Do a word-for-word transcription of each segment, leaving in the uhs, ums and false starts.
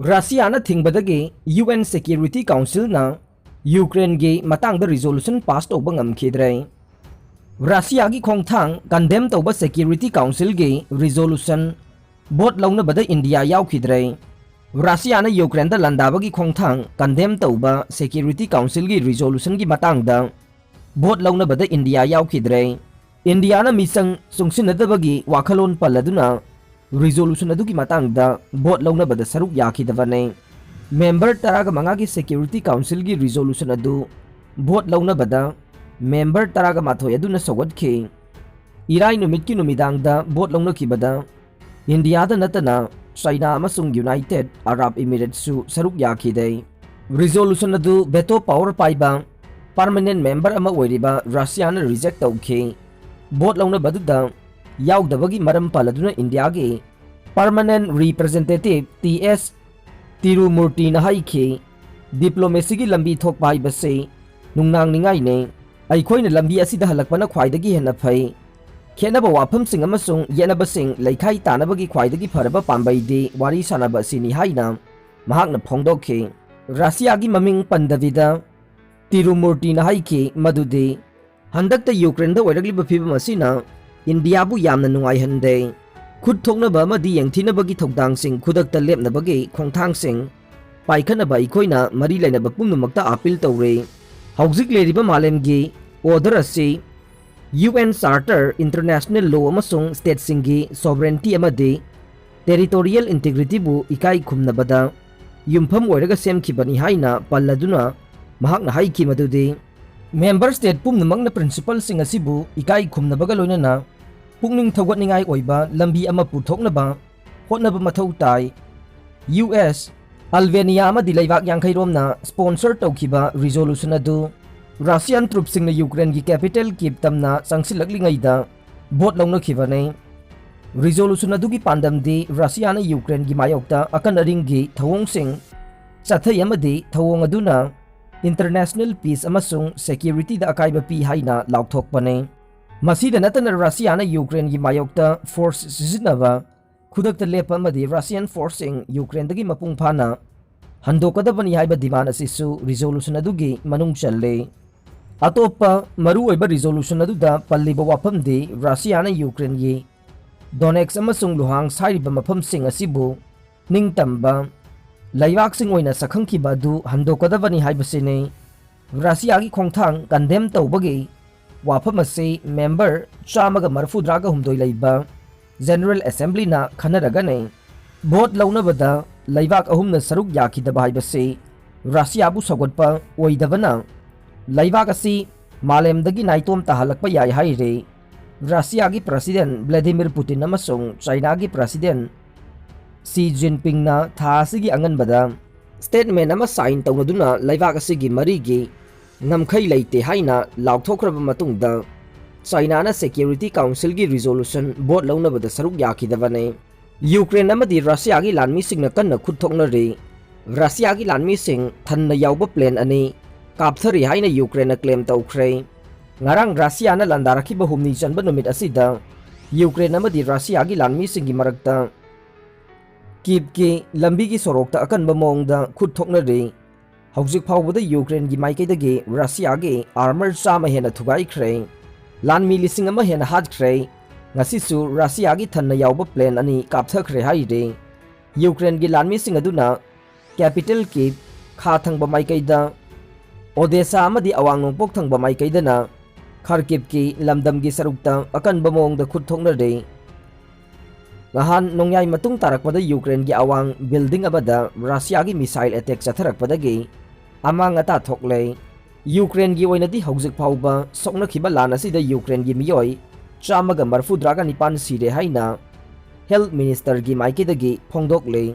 ꯔꯁꯤꯌꯥꯅ ꯊꯤꯡꯕꯗꯒꯤ UN Security Councilꯅ ꯌꯨꯀ꯭ꯔꯦꯟꯒꯤ ꯃꯇꯥꯡꯗ resolution pass ꯇꯧꯕ ꯉꯝꯈꯤꯗ꯭ꯔꯦ꯫ ꯔꯁꯤꯌꯥꯒꯤ ꯈꯣꯡꯊꯥꯡ condemn ꯇꯧꯕ Security Councilꯒꯤ resolution vote ꯂꯧꯅꯕꯗ ꯏꯟꯗꯤꯌꯥ ꯌꯥꯎꯈꯤꯗ꯭ꯔꯦ꯫ ꯔꯁꯤꯌꯥꯅ ꯌꯨꯀ꯭ꯔꯦꯟꯗ ꯂꯥꯟꯗꯥꯕꯒꯤ ꯈꯣꯡꯊꯥꯡ condemn ꯇꯧꯕ Security Councilꯒꯤ resolutionꯒꯤ ꯃꯇꯥꯡꯗ vote ꯂꯧꯅꯕꯗ ꯏꯟꯗꯤꯌꯥ ꯌꯥꯎꯈꯤꯗ꯭ꯔꯦ꯫ ꯏꯟꯗꯤꯌꯥꯅ ꯃꯤꯆꯪ ꯆꯨꯡꯁꯤꯟꯅꯗꯕꯒꯤ ꯋꯥꯈꯜꯂꯣꯟ ꯄꯜꯂꯗꯨꯅ resolution ꯑꯗꯨꯒꯤ ꯃꯇꯥꯡꯗ vote ꯂꯧꯅꯕꯗ ꯁꯔꯨꯛ ꯌꯥꯈꯤꯗꯕꯅꯤ꯫ Member ꯇꯔꯥꯒ ꯃꯉꯥꯒꯤ Security Councilꯒꯤ resolution ꯑꯗꯨ vote ꯂꯧꯅꯕꯗ member ꯇꯔꯥꯒ ꯃꯥꯊꯣꯏ ꯑꯗꯨꯅ ꯁꯧꯒꯠꯈꯤ꯫ ꯏꯔꯥꯏ ꯅꯨꯃꯤꯠꯀꯤ ꯅꯨꯃꯤꯗꯥꯡꯗ vote ꯂꯧꯅꯈꯤꯕꯗ ꯏꯟꯗꯤꯌꯥꯗ ꯅꯠꯇꯅ ꯆꯥꯏꯅꯥ ꯑꯃꯁꯨꯡ United Arab Emiratesꯁꯨ ꯁꯔꯨꯛ ꯌꯥꯈꯤꯗꯦ꯫ Resolution ꯑꯗꯨ veto power ꯄꯥꯏꯕ permanent member ꯑꯃ ꯑꯣꯏꯔꯤꯕ ꯔꯁꯤꯌꯥꯅ reject ꯇꯧꯈꯤ꯫ Vote ꯂꯧꯅꯕꯗꯨꯗ ꯌꯥꯎꯗꯕꯒꯤ ꯃꯔꯝ ꯄꯜꯂꯗꯨꯅ ꯏꯟꯗꯤꯌꯥꯒꯤ permanent representative T S Tirumurthyꯅ ꯍꯥꯏꯈꯤ, "Diplomacyꯒꯤ ꯂꯝꯕꯤ ꯊꯣꯛꯄ ꯍꯥꯏꯕꯁꯤ ꯅꯨꯡꯅꯥꯡꯅꯤꯡꯉꯥꯏꯅꯤ꯫ ꯑꯩꯈꯣꯏꯅ ꯂꯝꯕꯤ ꯑꯁꯤꯗ ꯍꯜꯂꯛꯄꯅ ꯈ꯭ꯋꯥꯏꯗꯒꯤ ꯍꯦꯟꯅ ꯐꯩ꯫ ꯈꯦꯠꯅꯕ ꯋꯥꯐꯝꯁꯤꯡ ꯑꯃꯁꯨꯡ ꯌꯦꯠꯅꯕꯁꯤꯡ ꯂꯩꯈꯥꯏ ꯇꯥꯅꯕꯒꯤ ꯈ꯭ꯋꯥꯏꯗꯒꯤ ꯐꯔꯕ ꯄꯥꯝꯕꯩꯗꯤ ꯋꯥꯔꯤ ꯁꯥꯅꯕ ꯑꯁꯤꯅꯤ" ꯍꯥꯏꯅ ꯃꯍꯥꯛꯅ ꯐꯣꯡꯗꯣꯛꯈꯤ꯫ ꯔꯁꯤꯌꯥꯒꯤ ꯃꯃꯤꯡ ꯄꯟꯗꯕꯤꯗ ꯇꯤꯔꯨꯃꯨꯔꯇꯤꯅ ꯍꯥꯏꯈꯤ ꯃꯗꯨꯗꯤ ꯍꯟꯗꯛꯇ ꯌꯨꯀ꯭ꯔꯦꯟꯗ ꯑꯣꯏꯔꯛꯂꯤꯕ ꯐꯤꯕꯝ ꯑꯁꯤꯅ ꯏꯟꯗꯤꯌꯥꯕꯨ ꯌꯥꯝꯅ ꯅꯨꯡꯉꯥꯏꯍꯟꯗꯦ꯫ ꯈꯨꯠ ꯊꯣꯛꯅꯕ ꯑꯃꯗꯤ ꯌꯦꯡꯊꯤꯅꯕꯒꯤ ꯊꯧꯗꯥꯡꯁꯤꯡ ꯈꯨꯗꯛꯇ ꯂꯦꯞꯅꯕꯒꯤ ꯈꯣꯡꯊꯥꯡꯁꯤꯡ ꯄꯥꯏꯈꯠꯅꯕ ꯑꯩꯈꯣꯏꯅ ꯃꯔꯤ ꯂꯩꯅꯕ ꯄꯨꯝꯅꯃꯛꯇ appeal ꯇꯧꯔꯤ꯫ ꯍꯧꯖꯤꯛ ꯂꯩꯔꯤꯕ ꯃꯥꯂꯦꯝꯒꯤ order ꯑꯁꯤ UN Charter, international law ꯑꯃꯁꯨꯡ stateꯁꯤꯡꯒꯤ sovereignty ꯑꯃꯗꯤ territorial integrityꯕꯨ ꯏꯀꯥꯏ ꯈꯨꯝꯅꯕꯗ ꯌꯨꯝꯐꯝ ꯑꯣꯏꯔꯒ ꯁꯦꯝꯈꯤꯕꯅꯤ ꯍꯥꯏꯅ ꯄꯜꯂꯗꯨꯅ ꯃꯍꯥꯛꯅ ꯍꯥꯏꯈꯤ ꯃꯗꯨꯗꯤ, member state ꯄꯨꯝꯅꯃꯛꯅ principleꯁꯤꯡ ꯑꯁꯤꯕꯨ ꯏꯀꯥꯏ ꯈꯨꯝꯅꯕꯒ ꯂꯣꯏꯅꯅ ꯄꯨꯛꯅꯤꯡ ꯊꯧꯒꯠꯅꯤꯡꯉꯥꯏ ꯑꯣꯏꯕ ꯂꯝꯕꯤ ꯑꯃ ꯄꯨꯊꯣꯛꯅꯕ ꯍꯣꯠꯅꯕ ꯃꯊꯧ ꯇꯥꯏ꯫ US, Albania ꯑꯃꯗꯤ ꯂꯩꯕꯥꯛ ꯌꯥꯡꯈꯩꯔꯣꯝꯅ sponsor ꯇꯧꯈꯤꯕ resolution ꯑꯗꯨ Russian troops ꯁꯤꯡꯅ ꯌꯨꯀ꯭ꯔꯦꯟꯒꯤ capital Kyiv ꯇꯝꯅ ꯆꯪꯁꯤꯜꯂꯛꯂꯤꯉꯩꯗ vote ꯂꯧꯅꯈꯤꯕꯅꯤ꯫ Resolution ꯑꯗꯨꯒꯤ ꯄꯥꯟꯗꯝꯗꯤ ꯔꯁꯤꯌꯥꯅ ꯌꯨꯀ꯭ꯔꯦꯟꯒꯤ ꯃꯥꯌꯣꯛꯇ ꯑꯀꯟ ꯑꯔꯤꯡꯒꯤ ꯊꯧꯑꯣꯡꯁꯤꯡ ꯆꯠꯊꯩ ꯑꯃꯗꯤ ꯊꯧꯑꯣꯡ ꯑꯗꯨꯅ international peace ꯑꯃꯁꯨꯡ securityꯗ ꯑꯀꯥꯏꯕ ꯄꯤ ꯍꯥꯏꯅ ꯂꯥꯎꯊꯣꯛꯄꯅꯤ꯫ ꯃꯁꯤꯗ ꯅꯠꯇꯅ ꯔꯁꯤꯌꯥꯅ ꯌꯨꯀ꯭ꯔꯦꯟꯒꯤ ꯃꯥꯌꯣꯛꯇ force ꯁꯤꯖꯤꯟꯅꯕ ꯈꯨꯗꯛꯇ ꯂꯦꯞꯄ ꯑꯃꯗꯤ Russian forceꯁꯤꯡ ꯌꯨꯀ꯭ꯔꯦꯟꯗꯒꯤ ꯃꯄꯨꯡ ꯐꯥꯅ ꯍꯟꯗꯣꯛꯀꯗꯕꯅꯤ ꯍꯥꯏꯕ demand ꯑꯁꯤꯁꯨ resolution ꯑꯗꯨꯒꯤ ꯃꯅꯨꯡ ꯆꯜꯂꯤ꯫ ꯑꯇꯣꯞꯄ ꯃꯔꯨꯑꯣꯏꯕ resolution ꯑꯗꯨꯗ ꯄꯜꯂꯤꯕ ꯋꯥꯐꯝꯗꯤ ꯔꯁꯤꯌꯥꯅ ꯌꯨꯀ꯭ꯔꯦꯟꯒꯤ ꯗꯣꯅꯦꯠꯁ ꯑꯃꯁꯨꯡ ꯂꯨꯍꯥꯟꯁ ꯍꯥꯏꯔꯤꯕ ꯃꯐꯝꯁꯤꯡ ꯑꯁꯤꯕꯨ ꯅꯤꯡꯇꯝꯕ ꯂꯩꯕꯥꯛꯁꯤꯡ ꯑꯣꯏꯅ ꯁꯛꯈꯪꯈꯤꯕ ꯑꯗꯨ ꯍꯟꯗꯣꯛꯀꯗꯕꯅꯤ ꯍꯥꯏꯕꯁꯤꯅꯤ꯫ ꯔꯁꯤꯌꯥꯒꯤ ꯈꯣꯡꯊꯥꯡ condemn ꯇꯧꯕꯒꯤ ꯋꯥꯐꯝ ꯑꯁꯤ member ꯆꯥꯝꯃꯒ ꯃꯔꯤꯐꯨꯇꯔꯥꯒ ꯍꯨꯝꯗꯣꯏ ꯂꯩꯕ General Assemblyꯅ ꯈꯟꯅꯔꯒꯅꯤ꯫ Vote ꯂꯧꯅꯕꯗ ꯂꯩꯕꯥꯛ ꯑꯍꯨꯝꯅ ꯁꯔꯨꯛ ꯌꯥꯈꯤꯗꯕ ꯍꯥꯏꯕꯁꯤ ꯔꯁꯤꯌꯥꯕꯨ ꯁꯧꯒꯠꯄ ꯑꯣꯏꯗꯕꯅ ꯂꯩꯕꯥꯛ ꯑꯁꯤ ꯃꯥꯂꯦꯝꯗꯒꯤ ꯅꯥꯏꯇꯣꯝ ꯇꯥꯍꯜꯂꯛꯄ ꯌꯥꯏ ꯍꯥꯏꯔꯤ꯫ ꯔꯁꯤꯌꯥꯒꯤ President Vladimir Putin ꯑꯃꯁꯨꯡ ꯆꯥꯏꯅꯥꯒꯤ President Xi Jinpingꯅ ꯊꯥ ꯑꯁꯤꯒꯤ ꯑꯉꯟꯕꯗ statement ꯑꯃ sign ꯇꯧꯅꯗꯨꯅ ꯂꯩꯕꯥꯛ ꯑꯁꯤꯒꯤ ꯃꯔꯤꯒꯤ ꯉꯝꯈꯩ ꯂꯩꯇꯦ ꯍꯥꯏꯅ ꯂꯥꯎꯊꯣꯛꯈ꯭ꯔꯕ ꯃꯇꯨꯡꯗ, ꯆꯥꯏꯅꯥꯅ Security Councilꯒꯤ resolution vote ꯂꯧꯅꯕꯗ ꯁꯔꯨꯛ ꯌꯥꯈꯤꯗꯕꯅꯤ꯫ ꯌꯨꯀ꯭ꯔꯦꯟ ꯑꯃꯗꯤ ꯔꯁꯤꯌꯥꯒꯤ ꯂꯥꯟꯃꯤꯁꯤꯡꯅ ꯀꯟꯅ ꯈꯨꯠ ꯊꯣꯛꯅꯔꯤ꯫ ꯔꯁꯤꯌꯥꯒꯤ ꯂꯥꯟꯃꯤꯁꯤꯡ ꯊꯟꯅ ꯌꯥꯎꯕ plane ꯑꯅꯤ ꯀꯥꯞꯊꯔꯤ ꯍꯥꯏꯅ ꯌꯨꯀ꯭ꯔꯦꯟꯅ claim ꯇꯧꯈ꯭ꯔꯦ꯫ ꯉꯔꯥꯡ ꯔꯁꯤꯌꯥꯅ ꯂꯥꯟꯗꯥꯔꯛꯈꯤꯕ ꯍꯨꯝꯅꯤ ꯆꯟꯕ ꯅꯨꯃꯤꯠ ꯑꯁꯤꯗ ꯌꯨꯀ꯭ꯔꯦꯟ ꯑꯃꯗꯤ ꯔꯁꯤꯌꯥꯒꯤ ꯂꯥꯟꯃꯤꯁꯤꯡꯒꯤ ꯃꯔꯛꯇ ꯀꯤꯞꯀꯤ ꯂꯝꯕꯤꯒꯤ ꯁꯣꯔꯣꯛꯇ ꯑꯀꯟꯕ ꯃꯑꯣꯡꯗ ꯈꯨꯠ ꯊꯣꯛꯅꯔꯤ꯫ ꯍꯧꯖꯤꯛ ꯐꯥꯎꯕꯗ ꯌꯨꯀ꯭ꯔꯦꯟꯒꯤ ꯃꯥꯏꯀꯩꯗꯒꯤ ꯔꯁꯤꯌꯥꯒꯤ armor ꯆꯥꯝꯃ ꯍꯦꯟꯅ ꯊꯨꯒꯥꯏꯈ꯭ꯔꯦ꯫ ꯂꯥꯟꯃꯤ ꯂꯤꯁꯤꯡ ꯑꯃ ꯍꯦꯟꯅ ꯍꯥꯠꯈ꯭ꯔꯦ꯫ ꯉꯁꯤꯁꯨ ꯔꯁꯤꯌꯥꯒꯤ ꯊꯟꯅ ꯌꯥꯎꯕ plane ꯑꯅꯤ ꯀꯥꯞꯊꯈ꯭ꯔꯦ ꯍꯥꯏꯔꯤ꯫ ꯌꯨꯀ꯭ꯔꯦꯟꯒꯤ ꯂꯥꯟꯃꯤꯁꯤꯡ ꯑꯗꯨꯅ capital ꯀꯤꯞ ꯈꯥ ꯊꯪꯕ ꯃꯥꯏꯀꯩꯗ, ꯑꯣꯗꯦꯁꯥ ꯑꯃꯗꯤ ꯑꯋꯥꯡ ꯅꯣꯡꯄꯣꯛ ꯊꯪꯕ ꯃꯥꯏꯀꯩꯗꯅ ꯈꯥꯔꯀꯤꯞꯀꯤ ꯂꯝꯗꯝꯒꯤ ꯁꯔꯨꯛꯇ ꯑꯀꯟꯕ ꯃꯑꯣꯡꯗ ꯈꯨꯠ ꯊꯣꯛꯅꯔꯦ꯫ ꯅꯍꯥꯟ ꯅꯣꯡꯌꯥꯏ ꯃꯇꯨꯡ ꯇꯥꯔꯛꯄꯗ ꯌꯨꯀ꯭ꯔꯦꯟꯒꯤ ꯑꯋꯥꯡ building ꯑꯃꯗ ꯔꯁꯤꯌꯥꯒꯤ missile attack ꯆꯠꯊꯔꯛꯄꯗꯒꯤ ꯑꯃꯥꯡ ꯑꯇꯥ ꯊꯣꯛꯂꯦ꯫ ꯌꯨꯀ꯭ꯔꯦꯟꯒꯤ ꯑꯣꯏꯅꯗꯤ ꯍꯧꯖꯤꯛ ꯐꯥꯎꯕ ꯁꯣꯛꯅꯈꯤꯕ ꯂꯥꯟ ꯑꯁꯤꯗ ꯌꯨꯀ꯭ꯔꯦꯟꯒꯤ ꯃꯤꯑꯣꯏ ꯆꯥꯝꯃꯒ ꯃꯔꯤꯐꯨꯇꯔꯥꯒ ꯅꯤꯄꯥꯟ ꯁꯤꯔꯦ ꯍꯥꯏꯅ health ministerꯒꯤ ꯃꯥꯏꯀꯩꯗꯒꯤ ꯐꯣꯡꯗꯣꯛꯂꯦ꯫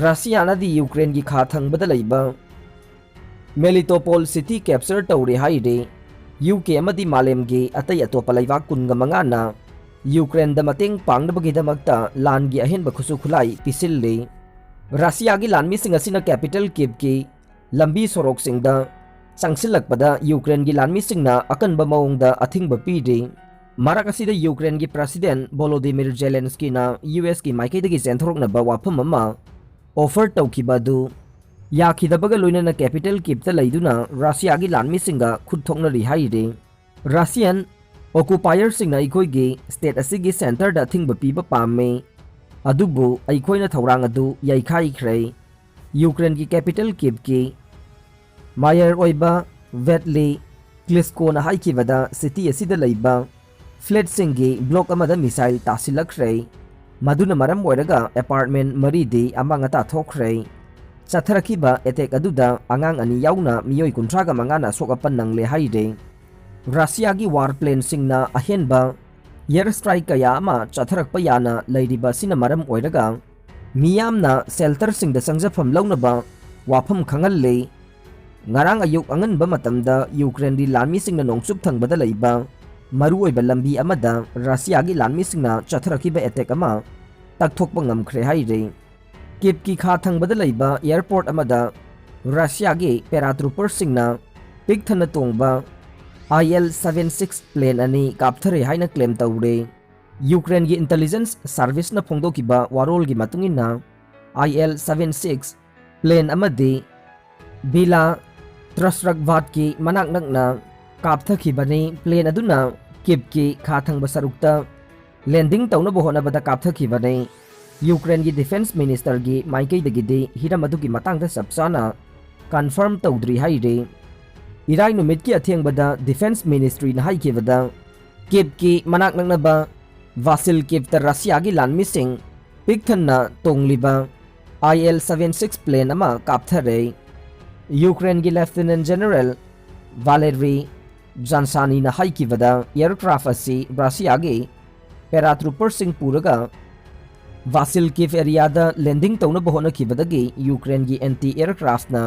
ꯔꯁꯤꯌꯥꯅꯗꯤ ꯌꯨꯀ꯭ꯔꯦꯟꯒꯤ ꯈꯥ ꯊꯪꯕꯗ ꯂꯩꯕ Melitopol city capture ꯇꯧꯔꯦ ꯍꯥꯏꯔꯦ꯫ ꯌꯨ ꯀꯦ ꯑꯃꯗꯤ ꯃꯥꯂꯦꯝꯒꯤ ꯑꯇꯩ ꯑꯇꯣꯞꯄ ꯂꯩꯕꯥꯛ ꯀꯨꯟꯒ ꯃꯉꯥꯅ ꯌꯨꯀ꯭ꯔꯦꯟꯗ ꯃꯇꯦꯡ ꯄꯥꯡꯅꯕꯒꯤꯗꯃꯛꯇ ꯂꯥꯟꯒꯤ ꯑꯍꯦꯟꯕ ꯈꯨꯠꯁꯨ ꯈꯨꯠꯂꯥꯏ ꯄꯤꯁꯤꯜꯂꯤ꯫ ꯔꯁꯤꯌꯥꯒꯤ ꯂꯥꯟꯃꯤꯁꯤꯡ ꯑꯁꯤꯅ capital ꯀꯤꯞꯀꯤ ꯂꯝꯕꯤ ꯁꯣꯔꯣꯛꯁꯤꯡꯗ ꯆꯪꯁꯤꯜꯂꯛꯄꯗ ꯌꯨꯀ꯭ꯔꯦꯟꯒꯤ ꯂꯥꯟꯃꯤꯁꯤꯡꯅ ꯑꯀꯟꯕ ꯃꯑꯣꯡꯗ ꯑꯊꯤꯡꯕ ꯄꯤꯔꯤ꯫ ꯃꯔꯛ ꯑꯁꯤꯗ ꯌꯨꯀ꯭ꯔꯦꯟꯒꯤ ꯄ꯭ꯔꯁꯤꯗꯦꯟ ꯚꯣꯂꯣꯗꯤꯃꯤꯔ ꯖꯦꯂꯦꯟꯁꯀꯤꯅ ꯌꯨ ꯑꯦꯁꯀꯤ ꯃꯥꯏꯀꯩꯗꯒꯤ ꯆꯦꯟꯊꯣꯔꯛꯅꯕ ꯋꯥꯐꯝ ꯑꯃ ꯑꯣꯐꯔ ꯇꯧꯈꯤꯕ ꯑꯗꯨ ꯌꯥꯈꯤꯗꯕꯒ ꯂꯣꯏꯅꯅ ꯀꯦꯄꯤꯇꯦꯜ ꯀꯤꯞꯇ ꯂꯩꯗꯨꯅ ꯔꯁꯤꯌꯥꯒꯤ ꯂꯥꯟꯃꯤꯁꯤꯡꯒ ꯈꯨꯠ ꯊꯣꯛꯅꯔꯤ ꯍꯥꯏꯔꯤ꯫ ꯔꯁꯤꯌꯥꯟ ꯑꯣꯀꯨꯄꯥꯌꯔꯁꯤꯡꯅ ꯑꯩꯈꯣꯏꯒꯤ ꯁ꯭ꯇꯦꯠ ꯑꯁꯤꯒꯤ ꯁꯦꯟꯇꯔꯗ ꯑꯊꯤꯡꯕ ꯄꯤꯕ ꯄꯥꯝꯃꯤ, ꯑꯗꯨꯕꯨ ꯑꯩꯈꯣꯏꯅ ꯊꯧꯔꯥꯡ ꯑꯗꯨ ꯌꯩꯈꯥꯏꯈ꯭ꯔꯦ꯫ ꯌꯨꯀ꯭ꯔꯦꯟꯒꯤ ꯀꯦꯄꯤꯇꯦꯜ ꯀꯤꯞꯀꯤ ꯃꯥꯌꯔ ꯑꯣꯏꯕ ꯚꯦꯠꯂꯤ ꯀ꯭ꯂꯤꯁꯀꯣꯅ ꯍꯥꯏꯈꯤꯕꯗ, ꯁꯤꯇꯤ ꯑꯁꯤꯗ ꯂꯩꯕ ꯐ꯭ꯂꯦꯠꯁꯤꯡꯒꯤ ꯕ꯭ꯂꯣꯛ ꯑꯃꯗ ꯃꯤꯁꯥꯏꯜ ꯇꯥꯁꯤꯜꯂꯛꯈ꯭ꯔꯦ, ꯃꯗꯨꯅ ꯃꯔꯝ ꯑꯣꯏꯔꯒ ꯑꯦꯄꯥꯔꯠꯃꯦꯟ ꯃꯔꯤꯗꯤ ꯑꯃꯥꯡ ꯑꯇꯥ ꯊꯣꯛꯈ꯭ꯔꯦ꯫ ꯆꯠꯊꯔꯛꯈꯤꯕ ꯑꯦꯇꯦꯛ ꯑꯗꯨꯗ ꯑꯉꯥꯡ ꯑꯅꯤ ꯌꯥꯎꯅ ꯃꯤꯑꯣꯏ ꯀꯨꯟꯊ꯭ꯔꯥꯒ ꯃꯉꯥꯅ ꯑꯁꯣꯛ ꯑꯄꯟ ꯅꯪꯂꯦ ꯍꯥꯏꯔꯦ꯫ ꯔꯁꯤꯌꯥꯒꯤ ꯋꯥꯔ ꯄ꯭ꯂꯦꯟꯁꯤꯡꯅ ꯑꯍꯦꯟꯕ ꯑꯦꯌꯔ ꯁ꯭ꯇ꯭ꯔꯥꯏꯛ ꯀꯌꯥ ꯑꯃ ꯆꯠꯊꯔꯛꯄ ꯌꯥꯅ ꯂꯩꯔꯤꯕ ꯑꯁꯤꯅ ꯃꯔꯝ ꯑꯣꯏꯔꯒ, ꯃꯤꯌꯥꯝꯅ ꯁꯦꯜꯇꯔꯁꯤꯡꯗ ꯆꯪꯖꯐꯝ ꯂꯧꯅꯕ ꯋꯥꯐꯝ ꯈꯪꯍꯜꯂꯤ꯫ ꯉꯔꯥꯡ ꯑꯌꯨꯛ ꯑꯉꯟꯕ ꯃꯇꯝꯗ ꯌꯨꯀ꯭ꯔꯦꯟꯒꯤ ꯂꯥꯟꯃꯤꯁꯤꯡꯅ ꯅꯣꯡꯆꯨꯞ ꯊꯪꯕꯗ ꯂꯩꯕ ꯃꯔꯨꯑꯣꯏꯕ ꯂꯝꯕꯤ ꯑꯃꯗ ꯔꯁꯤꯌꯥꯒꯤ ꯂꯥꯟꯃꯤꯁꯤꯡꯅ ꯆꯠꯊꯔꯛꯈꯤꯕ ꯑꯦꯇꯦꯛ ꯑꯃ ꯇꯛꯊꯣꯛꯄ ꯉꯝꯈ꯭ꯔꯦ ꯍꯥꯏꯔꯤ꯫ ꯀꯤꯞꯀꯤ ꯈꯥ ꯊꯪꯕꯗ ꯂꯩꯕ ꯑꯦꯌꯔꯄꯣꯔꯠ ꯑꯃꯗ ꯔꯁꯤꯌꯥꯒꯤ ꯄꯦꯔꯥꯇ꯭ꯔꯨꯄꯔꯁꯤꯡꯅ ꯄꯤꯛ ꯊꯟꯅ ꯇꯣꯡꯕ ꯑꯥꯏ ꯑꯦꯜ ꯁꯚꯦꯟ ꯁꯤꯛꯁ ꯄ꯭ꯂꯦꯟ ꯑꯅꯤ ꯀꯥꯞꯊꯔꯦ ꯍꯥꯏꯅ ꯀ꯭ꯂꯦꯝ ꯇꯧꯔꯦ꯫ ꯌꯨꯀ꯭ꯔꯦꯟꯒꯤ ꯏꯟꯇꯦꯂꯤꯖꯦꯟꯁ ꯁꯥꯔꯚꯤꯁꯅ ꯐꯣꯡꯗꯣꯛꯈꯤꯕ ꯋꯥꯔꯣꯜꯒꯤ ꯃꯇꯨꯡ ꯏꯟꯅ, ꯑꯥꯏ ꯑꯦꯜ ꯁꯚꯦꯟ ꯁꯤꯛꯁ ꯄ꯭ꯂꯦꯟ ꯑꯃꯗꯤ ꯕꯤꯂꯥ ꯇ꯭ꯔꯁꯔꯛꯚꯥꯠꯀꯤ ꯃꯅꯥꯛ ꯅꯛꯅ ꯀꯥꯞꯊꯈꯤꯕꯅꯤ꯫ ꯄ꯭ꯂꯦꯟ ꯑꯗꯨꯅ ꯀꯤꯞꯀꯤ ꯈꯥ ꯊꯪꯕ ꯁꯔꯨꯛꯇ ꯂꯦꯟꯗꯤꯡ ꯇꯧꯅꯕ ꯍꯣꯠꯅꯕꯗ ꯀꯥꯞꯊꯈꯤꯕꯅꯤ꯫ ꯌꯨꯀ꯭ꯔꯦꯟꯒꯤ ꯗꯤꯐꯦꯟꯁ ꯃꯤꯅꯤꯁꯇꯔꯒꯤ ꯃꯥꯏꯀꯩꯗꯒꯤꯗꯤ ꯍꯤꯔꯝ ꯑꯗꯨꯒꯤ ꯃꯇꯥꯡꯗ ꯆꯞ ꯆꯥꯅ ꯀꯟꯐꯥꯔꯝ ꯇꯧꯗ꯭ꯔꯤ ꯍꯥꯏꯔꯤ꯫ ꯏꯔꯥꯏ ꯅꯨꯃꯤꯠꯀꯤ ꯑꯊꯦꯡꯕꯗ ꯗꯤꯐꯦꯟꯁ ꯃꯤꯅꯤꯁꯇ꯭ꯔꯤꯅ ꯍꯥꯏꯈꯤꯕꯗ, ꯀꯤꯞꯀꯤ ꯃꯅꯥꯛ ꯅꯛꯅꯕ ꯚꯥꯁꯤꯜ ꯀꯤꯞꯇ ꯔꯁꯤꯌꯥꯒꯤ ꯂꯥꯟꯃꯤꯁꯤꯡ ꯄꯤꯛ ꯊꯟꯅ ꯇꯣꯡꯂꯤꯕ ꯑꯥꯏ ꯑꯦꯜ ꯁꯚꯦꯟ ꯁꯤꯛꯁ ꯄ꯭ꯂꯦꯟ ꯑꯃ ꯀꯥꯞꯊꯔꯦ꯫ ꯌꯨꯀ꯭ꯔꯦꯟꯒꯤ ꯂꯦꯐꯇꯤꯅꯦꯟ ꯖꯦꯅꯔꯦꯜ ꯚꯥꯂꯦꯔꯤ ꯖꯥꯟꯁꯥꯅꯤꯅ ꯍꯥꯏꯈꯤꯕꯗ, ꯑꯦꯌꯔꯀ꯭ꯔꯥꯐ ꯑꯁꯤ ꯔꯁꯤꯌꯥꯒꯤ ꯄꯦꯔꯥꯇ꯭ꯔꯨꯄꯔꯁꯤꯡ ꯄꯨꯔꯒ ꯚꯥꯁꯤꯜ ꯀꯤꯞ ꯑꯦꯔꯤꯌꯥꯗ ꯂꯦꯟꯗꯤꯡ ꯇꯧꯅꯕ ꯍꯣꯠꯅꯈꯤꯕꯗꯒꯤ ꯌꯨꯀ꯭ꯔꯦꯟꯒꯤ ꯑꯦꯟꯇꯤ ꯑꯦꯌꯔꯀ꯭ꯔꯥꯐꯅ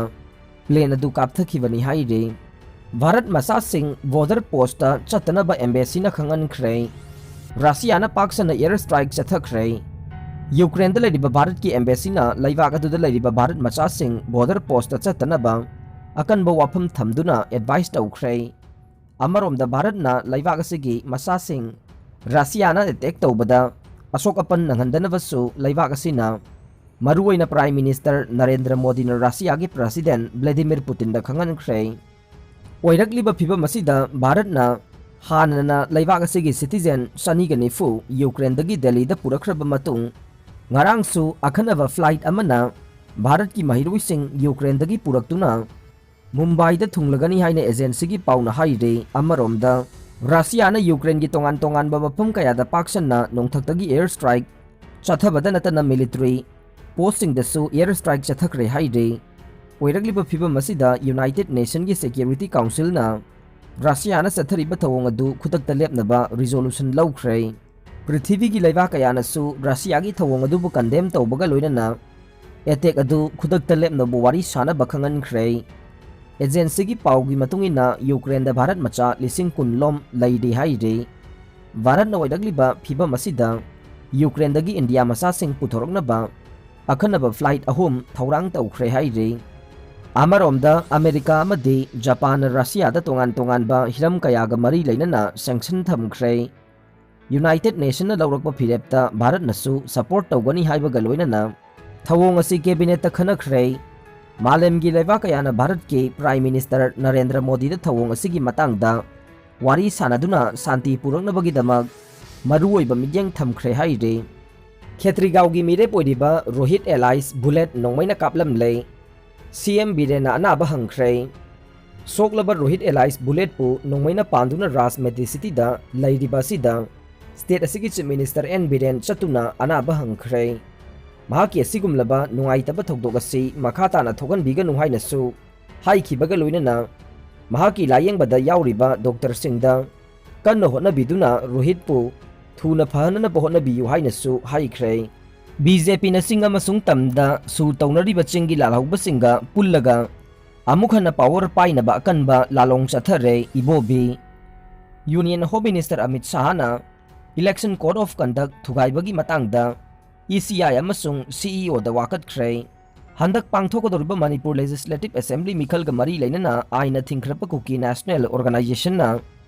ꯄ꯭ꯂꯦꯟ ꯑꯗꯨ ꯀꯥꯞꯊꯈꯤꯕꯅꯤ ꯍꯥꯏꯔꯤ꯫ ꯚꯥꯔꯠ ꯃꯆꯥꯁꯤꯡ ꯕꯣꯔꯗꯔ ꯄꯣꯁꯇ ꯆꯠꯇꯅꯕ ꯑꯦꯝꯕꯦꯁꯤꯅ ꯈꯪꯍꯟꯈ꯭ꯔꯦ꯫ ꯔꯁꯤꯌꯥꯅ ꯄꯥꯛ ꯁꯟꯅ ꯑꯦꯌꯔ ꯁ꯭ꯇ꯭ꯔꯥꯏꯛ ꯆꯠꯊꯈ꯭ꯔꯦ꯫ ꯌꯨꯀ꯭ꯔꯦꯟꯗ ꯂꯩꯔꯤꯕ ꯚꯥꯔꯠꯀꯤ ꯑꯦꯝꯕꯦꯁꯤꯅ ꯂꯩꯕꯥꯛ ꯑꯗꯨꯗ ꯂꯩꯔꯤꯕ ꯚꯥꯔꯠ ꯃꯆꯥꯁꯤꯡ ꯕꯣꯔꯗꯔ ꯄꯣꯁꯇ ꯆꯠꯇꯅꯕ ꯑꯀꯟꯕ ꯋꯥꯐꯝ ꯊꯝꯗꯨꯅ ꯑꯦꯗꯚꯥꯏꯁ ꯇꯧꯈ꯭ꯔꯦ꯫ ꯑꯃꯔꯣꯝꯗ ꯚꯥꯔꯠꯅ ꯂꯩꯕꯥꯛ ꯑꯁꯤꯒꯤ ꯃꯆꯥꯁꯤꯡ ꯔꯁꯤꯌꯥꯅ ꯑꯦꯇꯦꯛ ꯇꯧꯕꯗ ꯑꯁꯣꯛ ꯑꯄꯟ ꯅꯪꯍꯟꯗꯅꯕꯁꯨ ꯂꯩꯕꯥꯛ ꯑꯁꯤꯅ, ꯃꯔꯨꯑꯣꯏꯅ ꯄ꯭ꯔꯥꯏꯝ ꯃꯤꯅꯤꯁꯇꯔ ꯅꯔꯦꯟꯗ꯭ꯔ ꯃꯣꯗꯤꯅ ꯔꯁꯤꯌꯥꯒꯤ ꯄ꯭ꯔꯁꯤꯗꯦꯟ ꯚ꯭ꯂꯦꯗꯤꯃꯤꯔ ꯄꯨꯇꯤꯟꯗ ꯈꯪꯍꯟꯈ꯭ꯔꯦ꯫ ꯑꯣꯏꯔꯛꯂꯤꯕ ꯐꯤꯕꯝ ꯑꯁꯤꯗ ꯚꯥꯔꯠꯅ ꯍꯥꯟꯅꯅ ꯂꯩꯕꯥꯛ ꯑꯁꯤꯒꯤ ꯁꯤꯇꯤꯖꯦꯟ ꯆꯅꯤꯒ ꯅꯤꯐꯨ ꯌꯨꯀ꯭ꯔꯦꯟꯗꯒꯤ ꯗꯦꯜꯂꯤꯗ ꯄꯨꯔꯛꯈ꯭ꯔꯕ ꯃꯇꯨꯡ, ꯉꯔꯥꯡꯁꯨ ꯑꯈꯟꯅꯕ ꯐ꯭ꯂꯥꯏꯠ ꯑꯃꯅ ꯚꯥꯔꯠꯀꯤ ꯃꯍꯩꯔꯣꯏꯁꯤꯡ ꯌꯨꯀ꯭ꯔꯦꯟꯗꯒꯤ ꯄꯨꯔꯛꯇꯨꯅ ꯃꯨꯝꯕꯥꯏꯗ ꯊꯨꯡꯂꯒꯅꯤ ꯍꯥꯏꯅ ꯑꯦꯖꯦꯟꯁꯤꯒꯤ ꯄꯥꯎꯅ ꯍꯥꯏꯔꯤ꯫ ꯑꯃꯔꯣꯝꯗ, ꯔꯁꯤꯌꯥꯅ ꯌꯨꯀ꯭ꯔꯦꯟꯒꯤ ꯇꯣꯉꯥꯟ ꯇꯣꯉꯥꯟꯕ ꯃꯐꯝ ꯀꯌꯥꯗ ꯄꯥꯛꯁꯟꯅ ꯅꯣꯡꯊꯛꯇꯒꯤ ꯑꯦꯌꯔ ꯁ꯭ꯇ꯭ꯔꯥꯏꯛ ꯆꯠꯊꯕꯗ ꯅꯠꯇꯅ ꯃꯤꯂꯤꯇꯔꯤ ꯄꯣꯁꯁꯤꯡꯗꯁꯨ ꯑꯦꯌꯔ ꯁ꯭ꯇ꯭ꯔꯥꯏꯛ ꯆꯠꯊꯈ꯭ꯔꯦ ꯍꯥꯏꯔꯤ꯫ ꯑꯣꯏꯔꯛꯂꯤꯕ ꯐꯤꯕꯝ ꯑꯁꯤꯗ ꯌꯨꯅꯥꯏꯇꯦꯗ ꯅꯦꯁꯟꯒꯤ ꯁꯦꯀ꯭ꯌꯨꯔꯤꯇꯤ ꯀꯥꯎꯟꯁꯤꯜꯅ ꯔꯁꯤꯌꯥꯅ ꯆꯠꯊꯔꯤꯕ ꯊꯧꯑꯣꯡ ꯑꯗꯨ ꯈꯨꯗꯛꯇ ꯂꯦꯞꯅꯕ ꯔꯤꯖꯣꯂꯨꯁꯟ ꯂꯧꯈ꯭ꯔꯦ꯫ ꯄ꯭ꯔꯤꯊꯤꯕꯤꯒꯤ ꯂꯩꯕꯥꯛ ꯀꯌꯥꯅꯁꯨ ꯔꯁꯤꯌꯥꯒꯤ ꯊꯧꯑꯣꯡ ꯑꯗꯨꯕꯨ ꯀꯟꯗꯦꯝ ꯇꯧꯕꯒ ꯂꯣꯏꯅꯅ ꯑꯦꯇꯦꯛ ꯑꯗꯨ ꯈꯨꯗꯛꯇ ꯂꯦꯞꯅꯕ ꯋꯥꯔꯤ ꯁꯥꯅꯕ ꯈꯪꯍꯟꯈ꯭ꯔꯦ꯫ ꯑꯦꯖꯦꯟꯁꯤꯒꯤ ꯄꯥꯎꯒꯤ ꯃꯇꯨꯡ ꯏꯟꯅ, ꯌꯨꯀ꯭ꯔꯦꯟꯗ ꯚꯥꯔꯠ ꯃꯆꯥ ꯂꯤꯁꯤꯡ ꯀꯨꯟ ꯂꯣꯝ ꯂꯩꯔꯤ ꯍꯥꯏꯔꯤ꯫ ꯚꯥꯔꯠꯅ ꯑꯣꯏꯔꯛꯂꯤꯕ ꯐꯤꯕꯝ ꯑꯁꯤꯗ ꯌꯨꯀ꯭ꯔꯦꯟꯗꯒꯤ ꯏꯟꯗꯤꯌꯥ ꯃꯆꯥꯁꯤꯡ ꯄꯨꯊꯣꯔꯛꯅꯕ ꯑꯈꯟꯅꯕ ꯐ꯭ꯂꯥꯏꯠ ꯑꯍꯨꯝ ꯊꯧꯔꯥꯡ ꯇꯧꯈ꯭ꯔꯦ ꯍꯥꯏꯔꯤ꯫ ꯑꯃꯔꯣꯝꯗ, ꯑꯃꯦꯔꯤꯀꯥ ꯑꯃꯗꯤ ꯖꯄꯥꯟꯅ ꯔꯁꯤꯌꯥꯗ ꯇꯣꯉꯥꯟ ꯇꯣꯉꯥꯟꯕ ꯍꯤꯔꯝ ꯀꯌꯥꯒ ꯃꯔꯤ ꯂꯩꯅꯅ ꯁꯦꯡꯁꯟ ꯊꯝꯈ꯭ꯔꯦ꯫ ꯌꯨꯅꯥꯏꯇꯦꯗ ꯅꯦꯁꯟꯅ ꯂꯧꯔꯛꯄ ꯐꯤꯔꯦꯞꯇ ꯚꯥꯔꯠꯅꯁꯨ ꯁꯄꯣꯔꯠ ꯇꯧꯒꯅꯤ ꯍꯥꯏꯕꯒ ꯂꯣꯏꯅꯅ ꯊꯧꯑꯣꯡ ꯑꯁꯤ ꯀꯦꯕꯤꯅꯦꯠꯇ ꯈꯟꯅꯈ꯭ꯔꯦ꯫ ꯃꯥꯂꯦꯝꯒꯤ ꯂꯩꯕꯥꯛ ꯀꯌꯥꯅ ꯚꯥꯔꯠꯀꯤ ꯄ꯭ꯔꯥꯏꯝ ꯃꯤꯅꯤꯁꯇꯔ ꯅꯔꯦꯟꯗ꯭ꯔ ꯃꯣꯗꯤꯗ ꯊꯧꯑꯣꯡ ꯑꯁꯤꯒꯤ ꯃꯇꯥꯡꯗ ꯋꯥꯔꯤ ꯁꯥꯅꯗꯨꯅ ꯁꯥꯟꯇꯤ ꯄꯨꯔꯛꯅꯕꯒꯤꯗꯃꯛ ꯃꯔꯨꯑꯣꯏꯕ ꯃꯤꯠꯌꯦꯡ ꯊꯝꯈ꯭ꯔꯦ ꯍꯥꯏꯔꯤ꯫ ꯈꯦꯇ꯭ꯔꯤꯒꯥꯎꯒꯤ ꯃꯤꯔꯦꯞ ꯑꯣꯏꯔꯤꯕ ꯔꯣꯍꯤꯠ ꯑꯦꯂꯥꯏꯁ ꯕꯨꯂꯦꯠ ꯅꯣꯡꯃꯩꯅ ꯀꯥꯞꯂꯝꯂꯦ꯫ ꯁꯤ ꯑꯦꯝ ꯕꯤꯔꯦꯟꯅ ꯑꯅꯥꯕ ꯍꯪꯈ꯭ꯔꯦ꯫ ꯁꯣꯛꯂꯕ ꯔꯣꯍꯤꯠ ꯑꯦꯂꯥꯏꯁ ꯕꯨꯂꯦꯠꯄꯨ ꯅꯣꯡꯃꯩꯅ ꯄꯥꯟꯗꯨꯅ ꯔꯥꯖꯃꯦꯗꯤ ꯁꯤꯇꯤꯗ ꯂꯩꯔꯤꯕ ꯑꯁꯤꯗ ꯁ꯭ꯇꯦꯠ ꯑꯁꯤꯒꯤ ꯆꯤꯐ ꯃꯤꯅꯤꯁꯇꯔ ꯑꯦꯟ ꯕꯤꯔꯦꯟ ꯆꯠꯇꯨꯅ ꯑꯅꯥꯕ ꯍꯪꯈ꯭ꯔꯦ꯫ ꯃꯍꯥꯛꯀꯤ ꯑꯁꯤꯒꯨꯝꯂꯕ ꯅꯨꯡꯉꯥꯏꯇꯕ ꯊꯧꯗꯣꯛ ꯑꯁꯤ ꯃꯈꯥ ꯇꯥꯅ ꯊꯣꯛꯍꯟꯕꯤꯒꯅꯨ ꯍꯥꯏꯅꯁꯨ ꯍꯥꯏꯈꯤꯕꯒ ꯂꯣꯏꯅꯅ ꯃꯍꯥꯛꯀꯤ ꯂꯥꯌꯦꯡꯕꯗ ꯌꯥꯎꯔꯤꯕ ꯗꯣꯛꯇꯔꯁꯤꯡꯗ ꯀꯟꯅ ꯍꯣꯠꯅꯕꯤꯗꯨꯅ ꯔꯣꯍꯤꯠꯄꯨ ꯊꯨꯅ ꯐꯍꯟꯅꯕ ꯍꯣꯠꯅꯕꯤꯌꯨ ꯍꯥꯏꯅꯁꯨ ꯍꯥꯏꯈ꯭ꯔꯦ꯫ ꯕꯤ ꯖꯦ ꯄꯤꯅ ꯆꯤꯡ ꯑꯃꯁꯨꯡ ꯇꯝꯗ ꯁꯨ ꯇꯧꯅꯔꯤꯕ ꯆꯤꯡꯒꯤ ꯂꯥꯜꯍꯧꯕꯁꯤꯡꯒ ꯄꯨꯜꯂꯒ ꯑꯃꯨꯛ ꯍꯟꯅ ꯄꯥꯋꯔ ꯄꯥꯏꯅꯕ ꯑꯀꯟꯕ ꯂꯥꯂꯣꯡ ꯆꯠꯊꯔꯦ꯫ Ibobi. Union home minister Amit ꯁꯥꯍꯅ ꯏꯂꯦꯛꯁꯟ ꯀꯣꯗ ꯑꯣꯐ ꯀꯟꯗꯛ ꯊꯨꯒꯥꯏꯕꯒꯤ ꯃꯇꯥꯡꯗ ꯏ ꯁꯤ ꯑꯥꯏ ꯑꯃꯁꯨꯡ ꯁꯤ ꯏ ꯑꯣꯗ ꯋꯥꯀꯠꯈ꯭ꯔꯦ꯫ ꯍꯟꯗꯛ ꯄꯥꯡꯊꯣꯛꯀꯗꯧꯔꯤꯕ ꯃꯅꯤꯄꯨꯔ ꯂꯦꯖꯤꯁꯂꯦꯇꯤꯚ ꯑꯦꯁꯦꯝꯕ꯭ꯂꯤ ꯃꯤꯈꯜꯒ ꯃꯔꯤ ꯂꯩꯅꯅ ꯑꯥꯏꯟꯅ ꯊꯤꯡꯈ꯭ꯔꯕ ꯀꯨꯀꯤ ꯅꯦꯁꯅꯦꯜ ꯑꯣꯔꯒꯅꯥꯏꯖꯦꯁꯟꯅ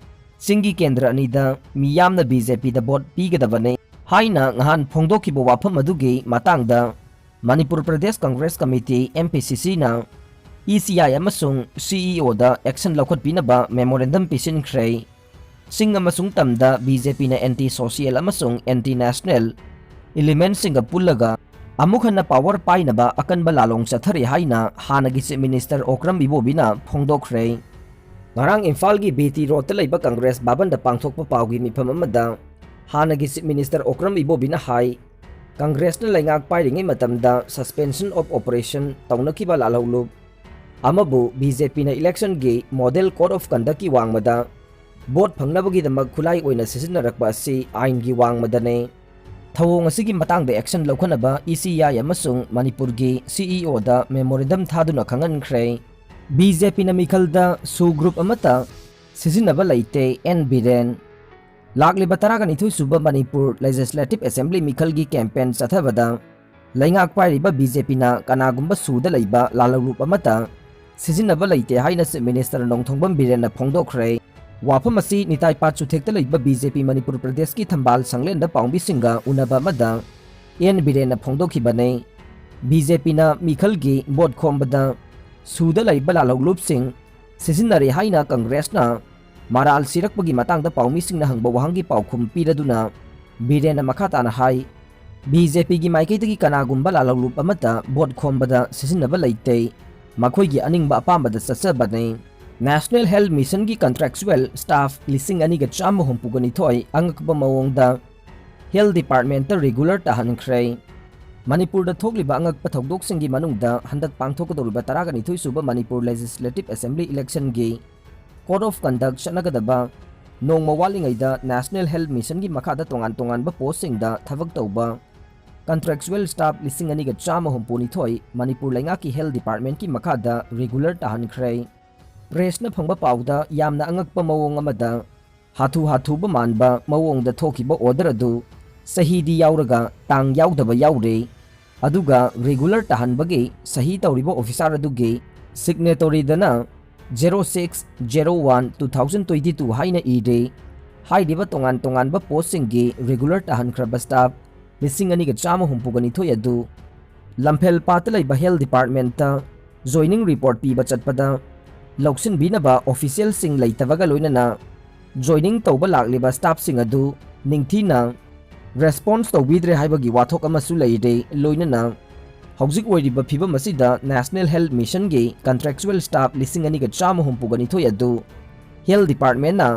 ꯆꯤꯡꯒꯤ ꯀꯦꯟꯗ꯭ꯔ ꯑꯅꯤꯗ ꯃꯤꯌꯥꯝꯅ ꯕꯤ ꯖꯦ ꯄꯤꯗ ꯚꯣꯠ ꯄꯤꯒꯗꯕꯅꯤ ꯍꯥꯏꯅ ꯉꯍꯥꯟ ꯐꯣꯡꯗꯣꯛꯈꯤꯕ ꯋꯥꯐꯝ ꯑꯗꯨꯒꯤ ꯃꯇꯥꯡꯗ Manipur Pradesh Congress committee, M P C C, ꯅ E C I ꯑꯃꯁꯨꯡ C E O ꯗ ꯑꯦꯛꯁꯟ ꯂꯧꯈꯠꯄꯤꯅꯕ ꯃꯦꯃꯣꯔꯦꯟꯗꯝ ꯄꯤꯁꯤꯟꯈ꯭ꯔꯦ꯫ ꯆꯤꯡ ꯑꯃꯁꯨꯡ ꯇꯝꯗ B J P ꯅ anti social ꯑꯃꯁꯨꯡ anti national elementꯁꯤꯡꯒ ꯄꯨꯜꯂꯒ ꯑꯃꯨꯛ ꯍꯟꯅ ꯄꯥꯋꯔ ꯄꯥꯏꯅꯕ ꯑꯀꯟꯕ ꯂꯥꯂꯣꯡ ꯆꯠꯊꯔꯤ ꯍꯥꯏꯅ ꯍꯥꯟꯅꯒꯤ Chief Minister ꯑꯣꯀ꯭ꯔꯝ ꯏꯕꯣꯕꯤꯅ ꯐꯣꯡꯗꯣꯛꯈ꯭ꯔꯦ꯫ ꯉꯔꯥꯡ ꯏꯝꯐꯥꯜꯒꯤ B T Roadꯇ ꯂꯩꯕ ꯀꯪꯒ꯭ꯔꯦꯁ ꯚꯕꯟꯗ ꯄꯥꯡꯊꯣꯛꯄ ꯄꯥꯎꯒꯤ ꯃꯤꯐꯝ ꯑꯃꯗ ꯍꯥꯟꯅꯒꯤ Chief Minister ꯑꯣꯀ꯭ꯔꯝ ꯏꯕꯣꯕꯤꯅ ꯍꯥꯏ, ꯀꯪꯒ꯭ꯔꯦꯁꯅ ꯂꯩꯉꯥꯛ ꯄꯥꯏꯔꯤꯉꯩ ꯃꯇꯝꯗ suspension of operation ꯇꯧꯅꯈꯤꯕ ꯂꯥꯜꯍꯧꯂꯨꯞ ꯑꯃꯕꯨ B J P ꯅ electionꯒꯤ model code of conductꯀꯤ ꯋꯥꯡꯃꯗ ꯚꯣꯠ ꯐꯪꯅꯕꯒꯤꯗꯃꯛ ꯈꯨꯠꯂꯥꯏ ꯑꯣꯏꯅ ꯁꯤꯖꯤꯟꯅꯔꯛꯄ ꯑꯁꯤ ꯑꯥꯏꯟꯒꯤ ꯋꯥꯡꯃꯗꯅꯦ꯫ ꯊꯧꯑꯣꯡ ꯑꯁꯤꯒꯤ ꯃꯇꯥꯡꯗ ꯑꯦꯛꯁꯟ ꯂꯧꯈꯠꯅꯕ E C I ꯑꯃꯁꯨꯡ ꯃꯅꯤꯄꯨꯔꯒꯤ C E O ꯗ ꯃꯦꯃꯣꯔꯦꯟꯗꯝ ꯊꯥꯗꯨꯅ ꯈꯪꯍꯟꯈ꯭ꯔꯦ꯫ B J P ꯅ ꯃꯤꯈꯜꯗ SoO group ꯑꯃꯠꯇ ꯁꯤꯖꯤꯟꯅꯕ ꯂꯩꯇꯦ, N ꯕꯤꯔꯦꯟ꯫ ꯂꯥꯛꯂꯤꯕ ꯇꯔꯥꯒ ꯅꯤꯊꯣꯏ ꯁꯨꯕ ꯃꯅꯤꯄꯨꯔ ꯂꯦꯖꯤꯁꯂꯦꯇꯤꯚ ꯑꯦꯁꯦꯝꯕ꯭ꯂꯤ ꯃꯤꯈꯜꯒꯤ ꯀꯦꯝꯄꯦꯟ ꯆꯠꯊꯕꯗ ꯂꯩꯉꯥꯛ ꯄꯥꯏꯔꯤꯕ B J P ꯅ ꯀꯅꯥꯒꯨꯝꯕ SoO ꯗ ꯂꯩꯕ ꯂꯥꯜꯍꯧꯂꯨꯞ ꯑꯃꯠꯇ ꯁꯤꯖꯤꯟꯅꯕ ꯂꯩꯇꯦ ꯍꯥꯏꯅ Chief Minister ꯅꯣꯡꯊꯣꯝꯕꯝ ꯕꯤꯔꯦꯟꯅ ꯐꯣꯡꯗꯣꯛꯈ꯭ꯔꯦ꯫ ꯋꯥꯐꯝ ꯑꯁꯤ ꯅꯤꯇꯥꯏ ꯄꯥꯠ ꯆꯨꯊꯦꯛꯇ ꯂꯩꯕ B J P ꯃꯅꯤꯄꯨꯔ ꯄ꯭ꯔꯗꯦꯁꯀꯤ ꯊꯝꯕꯥꯜ ꯁꯪꯂꯦꯟꯗ ꯄꯥꯎꯃꯤꯁꯤꯡꯒ ꯎꯅꯕ ꯑꯃꯗ N ꯕꯤꯔꯦꯟꯅ ꯐꯣꯡꯗꯣꯛꯈꯤꯕꯅꯤ꯫ B J P ꯅ ꯃꯤꯈꯜꯒꯤ ꯚꯣꯠ ꯈꯣꯝꯕꯗ SoO ꯗ ꯂꯩꯕ ꯂꯥꯜꯍꯧꯂꯨꯞꯁꯤꯡ ꯁꯤꯖꯤꯟꯅꯔꯦ ꯍꯥꯏꯅ ꯀꯪꯒ꯭ꯔꯦꯁꯅ ꯃꯔꯥꯜ ꯁꯤꯔꯛꯄꯒꯤ ꯃꯇꯥꯡꯗ ꯄꯥꯎꯃꯤꯁꯤꯡꯅ ꯍꯪꯕ ꯋꯥꯍꯪꯒꯤ ꯄꯥꯎꯈꯨꯝ ꯄꯤꯔꯗꯨꯅ ꯕꯤꯔꯦꯟꯅ ꯃꯈꯥ ꯇꯥꯅ ꯍꯥꯏ, B J P ꯒꯤ ꯃꯥꯏꯀꯩꯗꯒꯤ ꯀꯅꯥꯒꯨꯝꯕ ꯂꯥꯜꯍꯧꯂꯨꯞ ꯑꯃꯠꯇ ꯚꯣꯠ ꯈꯣꯝꯕꯗ ꯁꯤꯖꯤꯟꯅꯕ ꯂꯩꯇꯦ, ꯃꯈꯣꯏꯒꯤ ꯑꯅꯤꯡꯕ ꯑꯄꯥꯝꯕꯗ ꯆꯠꯆꯕꯅꯤ꯫ National Health Mission ꯒꯤ contractual staff ꯂꯤꯁꯤꯡ ꯑꯅꯤꯒ ꯆꯥꯝꯃ ꯍꯨꯝꯐꯨꯒ ꯅꯤꯊꯣꯏ ꯑꯉꯛꯄ ꯃꯑꯣꯡꯗ Health Department ꯇ regular ꯇꯥꯍꯟꯈ꯭ꯔꯦ꯫ ꯃꯅꯤꯄꯨꯔꯗ ꯊꯣꯛꯂꯤꯕ ꯑꯉꯛꯄ ꯊꯧꯗꯣꯛꯁꯤꯡꯒꯤ ꯃꯅꯨꯡꯗ ꯍꯟꯗꯛ ꯄꯥꯡꯊꯣꯛꯀꯗꯧꯔꯤꯕ ꯇꯔꯥꯒ ꯅꯤꯊꯣꯏ ꯁꯨꯕ ꯃꯅꯤꯄꯨꯔ Legislative Assembly election ꯒꯤ Code of Conduct ꯆꯠꯅꯒꯗꯕ ꯅꯣꯡꯃ ꯋꯥꯠꯂꯤꯉꯩꯗ National Health Mission ꯒꯤ ꯃꯈꯥꯗ ꯇꯣꯉꯥꯟ ꯇꯣꯉꯥꯟꯕ post ꯁꯤꯡꯗ ꯊꯕꯛ ꯇꯧꯕ contractual staff ꯂꯤꯁꯤꯡ ꯑꯅꯤꯒ ꯆꯥꯝꯃ ꯍꯨꯝꯐꯨ ꯅꯤꯊꯣꯏ ꯃꯅꯤꯄꯨꯔ ꯂꯩꯉꯥꯛꯀꯤ Health Department ꯀꯤ ꯃꯈꯥꯗ regular ꯇꯥꯍꯟꯈ꯭ꯔꯦ꯫ Press ꯅ ꯐꯪꯕ ꯄꯥꯎꯗ ꯌꯥꯝꯅ ꯑꯉꯛꯄ ꯃꯑꯣꯡ ꯑꯃꯗ ꯍꯥꯊꯨ ꯍꯥꯊꯨꯕ ꯃꯥꯟꯕ ꯃꯑꯣꯡꯗ ꯊꯣꯛꯈꯤꯕ order ꯑꯗꯨ ꯆꯍꯤꯗꯤ ꯌꯥꯎꯔꯒ ꯇꯥꯡ ꯌꯥꯎꯗꯕ ꯌꯥꯎꯔꯦ꯫ ꯑꯗꯨꯒ regular ꯇꯥꯍꯟꯕꯒꯤ ꯁꯍꯤ ꯇꯧꯔꯤꯕ officer ꯑꯗꯨꯒꯤ signatoryꯗꯅ zero six zero one two thousand twenty two ꯍꯥꯏꯅ ꯏꯔꯦ꯫ ꯍꯥꯏꯔꯤꯕ ꯇꯣꯉꯥꯟ ꯇꯣꯉꯥꯟꯕ postꯁꯤꯡꯒꯤ regular ꯇꯥꯍꯟꯈ꯭ꯔꯕ staff ꯂꯤꯁꯤꯡ ꯑꯅꯤꯒ ꯆꯥꯝꯃ ꯍꯨꯝꯐꯨꯒ ꯅꯤꯊꯣꯏ ꯑꯗꯨ ꯂꯝꯐꯦꯜ ꯄꯥꯠꯇ ꯂꯩꯕ health departmentꯇ joining report ꯄꯤꯕ ꯆꯠꯄꯗ ꯂꯧꯁꯤꯟꯕꯤꯅꯕ officialꯁꯤꯡ ꯂꯩꯇꯕꯒ ꯂꯣꯏꯅꯅ joining ꯇꯧꯕ ꯂꯥꯛꯂꯤꯕ staffꯁꯤꯡ ꯑꯗꯨ ꯅꯤꯡꯊꯤꯅ response ꯇꯧꯕꯤꯗ꯭ꯔꯦ ꯍꯥꯏꯕꯒꯤ ꯋꯥꯊꯣꯛ ꯑꯃꯁꯨ ꯂꯩꯔꯦ꯫ ꯂꯣꯏꯅꯅ ꯍꯧꯖꯤꯛ ꯑꯣꯏꯔꯤꯕ ꯐꯤꯕꯝ ꯑꯁꯤꯗ National Health Missionꯒꯤ contractual staff ꯂꯤꯁꯤꯡ ꯑꯅꯤꯒ ꯆꯥꯝꯃ ꯍꯨꯝꯐꯨꯒ ꯅꯤꯊꯣꯏ ꯑꯗꯨ health departmentꯅ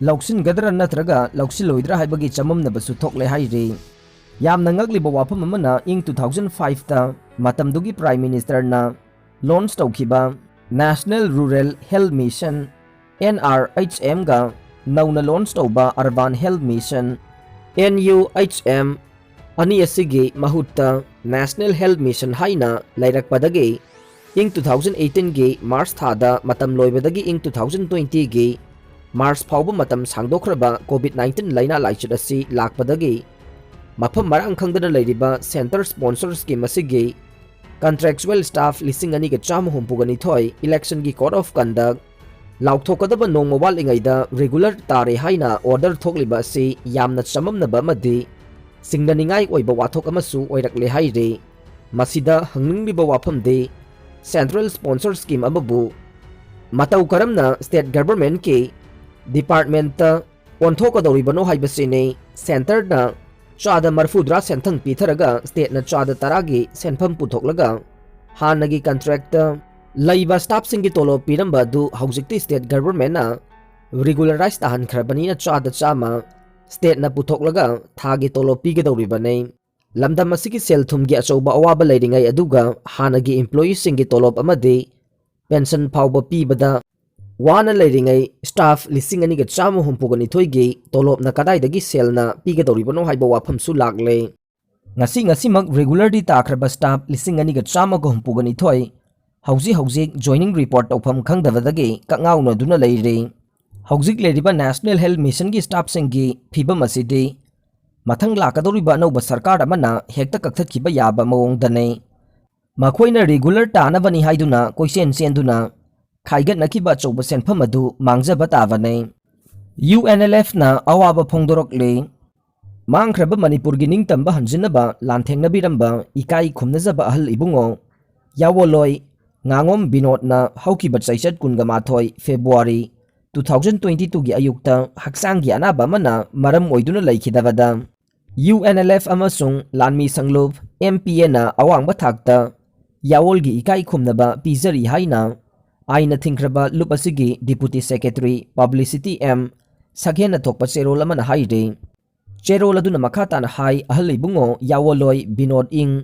ꯂꯧꯁꯤꯟꯒꯗ꯭ꯔꯥ ꯅꯠꯇ꯭ꯔꯒ ꯂꯧꯁꯤꯜꯂꯣꯏꯗ꯭ꯔꯥ ꯍꯥꯏꯕꯒꯤ ꯆꯃꯝꯅꯕꯁꯨ ꯊꯣꯛꯂꯦ ꯍꯥꯏꯔꯤ꯫ ꯌꯥꯝꯅ ꯉꯛꯂꯤꯕ ꯋꯥꯐꯝ ꯑꯃꯅ, ꯏꯪ two thousand fiveꯇ ꯃꯇꯝꯗꯨꯒꯤ Prime Ministerꯅ launch ꯇꯧꯈꯤꯕ National Rural Health Mission, NRHMꯒ ꯅꯧꯅ launch ꯇꯧꯕ Urban Health Mission, NUHM, ꯑꯅꯤ ꯑꯁꯤꯒꯤ ꯃꯍꯨꯠꯇ National Health Mission ꯍꯥꯏꯅ ꯂꯩꯔꯛꯄꯗꯒꯤ ꯏꯪ two thousand eighteenꯒꯤ March ꯊꯥꯗ ꯃꯇꯝ ꯂꯣꯏꯕꯗꯒꯤ ꯏꯪ two thousand twentyꯒꯤ March ꯐꯥꯎꯕ ꯃꯇꯝ ꯁꯥꯡꯗꯣꯛꯈ꯭ꯔꯕ COVID nineteen ꯂꯥꯏꯅꯥ ꯂꯥꯏꯆꯠ ꯑꯁꯤ ꯂꯥꯛꯄꯗꯒꯤ ꯃꯐꯝ ꯃꯔꯥꯡ ꯈꯪꯗꯅ ꯂꯩꯔꯤꯕ centre sponsorꯁꯀꯤ ꯃꯁꯤꯒꯤ contractual staff ꯂꯤꯁꯤꯡ ꯑꯅꯤꯒ ꯆꯥꯝꯃ ꯍꯨꯝꯐꯨꯒ ꯅꯤꯊꯣꯏ electionꯒꯤ code of conduct ꯂꯥꯎꯊꯣꯛꯀꯗꯕ ꯅꯣꯡꯃ ꯋꯥꯠꯂꯤꯉꯩꯗ regular ꯇꯥꯔꯦ ꯍꯥꯏꯅ order ꯊꯣꯛꯂꯤꯕ ꯑꯁꯤ ꯌꯥꯝꯅ ꯆꯃꯝꯅꯕ ꯑꯃꯗꯤ ꯆꯤꯡꯅꯅꯤꯡꯉꯥꯏ ꯑꯣꯏꯕ ꯋꯥꯊꯣꯛ ꯑꯃꯁꯨ ꯑꯣꯏꯔꯛꯂꯦ ꯍꯥꯏꯔꯤ꯫ ꯃꯁꯤꯗ ꯍꯪꯅꯤꯡꯂꯤꯕ ꯋꯥꯐꯝꯗꯤ, central sponsor scheme ꯑꯃꯕꯨ ꯃꯇꯧ ꯀꯔꯝꯅ state governmentꯀꯤ departmentꯇ ꯑꯣꯟꯊꯣꯛꯀꯗꯧꯔꯤꯕꯅꯣ ꯍꯥꯏꯕꯁꯤꯅꯤ꯫ Centreꯅ ꯆꯥꯗ ꯃꯔꯐꯨꯗ꯭ꯔꯥ ꯁꯦꯟꯊꯪ ꯄꯤꯊꯔꯒ stateꯅ ꯆꯥꯗ ꯇꯔꯥꯒꯤ ꯁꯦꯟꯐꯝ ꯄꯨꯊꯣꯛꯂꯒ ꯍꯥꯟꯅꯒꯤ contractꯇ ꯂꯩꯕ staffꯁꯤꯡꯒꯤ ꯇꯣꯂꯣꯞ ꯄꯤꯔꯝꯕ ꯑꯗꯨ ꯍꯧꯖꯤꯛꯇꯤ state governmentꯅ regularize ꯇꯥꯍꯟꯈ꯭ꯔꯕꯅꯤꯅ ꯆꯥꯗ ꯆꯥꯝꯃ stateꯅ ꯄꯨꯊꯣꯛꯂꯒ ꯊꯥꯒꯤ ꯇꯣꯂꯣꯞ ꯄꯤꯒꯗꯧꯔꯤꯕꯅꯤ꯫ ꯂꯝꯗꯝ ꯑꯁꯤꯒꯤ ꯁꯦꯜ ꯊꯨꯝꯒꯤ ꯑꯆꯧꯕ ꯑꯋꯥꯕ ꯂꯩꯔꯤꯉꯩ ꯑꯗꯨꯒ ꯍꯥꯟꯅꯒꯤ employeeꯁꯤꯡꯒꯤ ꯇꯣꯂꯣꯞ ꯑꯃꯗꯤ pension ꯐꯥꯎꯕ ꯄꯤꯕꯗ ꯋꯥꯅ ꯂꯩꯔꯤꯉꯩ staff ꯂꯤꯁꯤꯡ ꯑꯅꯤꯒ ꯆꯥꯝꯃ ꯍꯨꯝꯐꯨꯒ ꯅꯤꯊꯣꯏꯒꯤ ꯇꯣꯂꯣꯞꯅ ꯀꯗꯥꯏꯗꯒꯤ ꯁꯦꯜꯅ ꯄꯤꯒꯗꯧꯔꯤꯕꯅꯣ ꯍꯥꯏꯕ ꯋꯥꯐꯝꯁꯨ ꯂꯥꯛꯂꯦ꯫ ꯉꯁꯤ ꯉꯁꯤꯃꯛ regularly ꯇꯥꯈ꯭ꯔꯕ staff ꯂꯤꯁꯤꯡ ꯑꯅꯤꯒ ꯆꯥꯝꯃꯒ ꯍꯨꯝꯐꯨꯒ ꯅꯤꯊꯣꯏ ꯍꯧꯖꯤꯛ ꯍꯧꯖꯤꯛ joining report ꯇꯧꯐꯝ ꯈꯪꯗꯕꯗꯒꯤ ꯀꯛꯉꯥꯎꯅꯗꯨꯅ ꯂꯩꯔꯤ꯫ ꯍꯧꯖꯤꯛ ꯂꯩꯔꯤꯕ National Health Missionꯒꯤ staffꯁꯤꯡꯒꯤ ꯐꯤꯕꯝ ꯑꯁꯤꯗꯤ ꯃꯊꯪ ꯂꯥꯛꯀꯗꯧꯔꯤꯕ ꯑꯅꯧꯕ ꯁꯔꯀꯥꯔ ꯑꯃꯅ ꯍꯦꯛꯇ ꯀꯛꯊꯠꯈꯤꯕ ꯌꯥꯕ ꯃꯑꯣꯡꯗꯅꯤ꯫ ꯃꯈꯣꯏꯅ regular ꯇꯥꯅꯕꯅꯤ ꯍꯥꯏꯗꯨꯅ ꯀꯣꯏꯆꯦꯟ ꯆꯦꯟꯗꯨꯅ ꯈꯥꯏꯒꯠꯅꯈꯤꯕ ꯑꯆꯧꯕ ꯁꯦꯟꯐꯝ ꯑꯗꯨ ꯃꯥꯡꯖꯕ ꯇꯥꯕꯅꯤ꯫ UNLFꯅ ꯑꯋꯥꯕ ꯐꯣꯡꯗꯣꯔꯛꯂꯤ꯫ ꯃꯥꯡꯈ꯭ꯔꯕ ꯃꯅꯤꯄꯨꯔꯒꯤ ꯅꯤꯡꯇꯝꯕ ꯍꯟꯖꯤꯟꯅꯕ ꯂꯥꯟꯊꯦꯡꯅꯕꯤꯔꯝꯕ ꯏꯀꯥꯏ ꯈꯨꯝꯅꯖꯕ ꯑꯍꯜ ꯏꯕꯨꯡꯉꯣ ꯌꯥꯋꯣꯂꯣꯏ ꯉꯥꯉꯣꯝ ꯕꯤꯅꯣꯗꯅ ꯍꯧꯈꯤꯕ ꯆꯩꯆꯠ ꯀꯨꯟꯒ ꯃꯥꯊꯣꯏ, February, two thousand twenty twoꯒꯤ ꯑꯌꯨꯛꯇ ꯍꯛꯆꯥꯡꯒꯤ ꯑꯅꯥꯕ ꯑꯃꯅ ꯃꯔꯝ ꯑꯣꯏꯗꯨꯅ ꯂꯩꯈꯤꯗꯕꯗ UNLF ꯑꯃꯁꯨꯡ ꯂꯥꯟꯃꯤ ꯁꯪꯂꯨꯞ MPAꯅ ꯑꯋꯥꯡꯕ ꯊꯥꯛꯇ ꯌꯥꯋꯣꯜꯒꯤ ꯏꯀꯥꯏ ꯈꯨꯝꯅꯕ ꯄꯤꯖꯔꯤ ꯍꯥꯏꯅ ꯑꯥꯏꯟꯅ ꯊꯤꯡꯈ꯭ꯔꯕ ꯂꯨꯞ ꯑꯁꯤꯒꯤ Deputy Secretary Publicity M ꯁꯛꯍꯦꯟꯅ ꯊꯣꯛꯄ ꯆꯦꯔꯣꯜ ꯑꯃꯅ ꯍꯥꯏꯔꯤ꯫ ꯆꯦꯔꯣꯜ ꯑꯗꯨꯅ ꯃꯈꯥ ꯇꯥꯅ ꯍꯥꯏ, ꯑꯍꯜ ꯏꯕꯨꯡꯉꯣ ꯌꯥꯋꯣꯂꯣꯏ ꯕꯤꯅꯣꯗ ꯏꯪ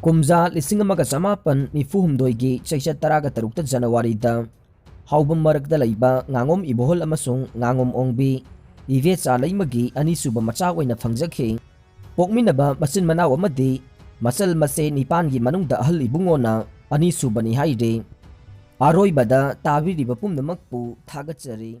ꯀꯨꯝꯖꯥ ꯂꯤꯁꯤꯡ ꯑꯃꯒ ꯆꯃꯥꯄꯟ ꯅꯤꯐꯨ ꯍꯨꯝꯗꯣꯏꯒꯤ ꯆꯩꯆꯠ ꯇꯔꯥꯒ ꯇꯔꯨꯛꯇ Januaryꯗ ꯍꯥꯎꯕꯝ ꯃꯔꯛꯇ ꯂꯩꯕ ꯉꯥꯉꯣꯝ ꯏꯕꯣꯍꯜ ꯑꯃꯁꯨꯡ ꯉꯥꯉꯣꯝ ꯑꯣꯡꯕꯤ ꯏꯕꯦꯆꯥ ꯂꯩꯃꯒꯤ ꯑꯅꯤꯁꯨꯕ ꯃꯆꯥ ꯑꯣꯏꯅ ꯐꯪꯖꯈꯤ꯫ ꯄꯣꯛꯃꯤꯟꯅꯕ ꯃꯆꯤꯟ ꯃꯅꯥꯎ ꯑꯃꯗꯤ ꯃꯆꯜ ꯃꯆꯦ ꯅꯤꯄꯥꯟꯒꯤ ꯃꯅꯨꯡꯗ ꯑꯍꯜ ꯏꯕꯨꯡꯉꯣꯅ ꯑꯅꯤꯁꯨꯕꯅꯤ ꯍꯥꯏꯔꯤ꯫ ꯑꯔꯣꯏꯕꯗ ꯇꯥꯕꯤꯔꯤꯕ ꯄꯨꯝꯅꯃꯛꯄꯨ ꯊꯥꯒꯠꯆꯔꯤ꯫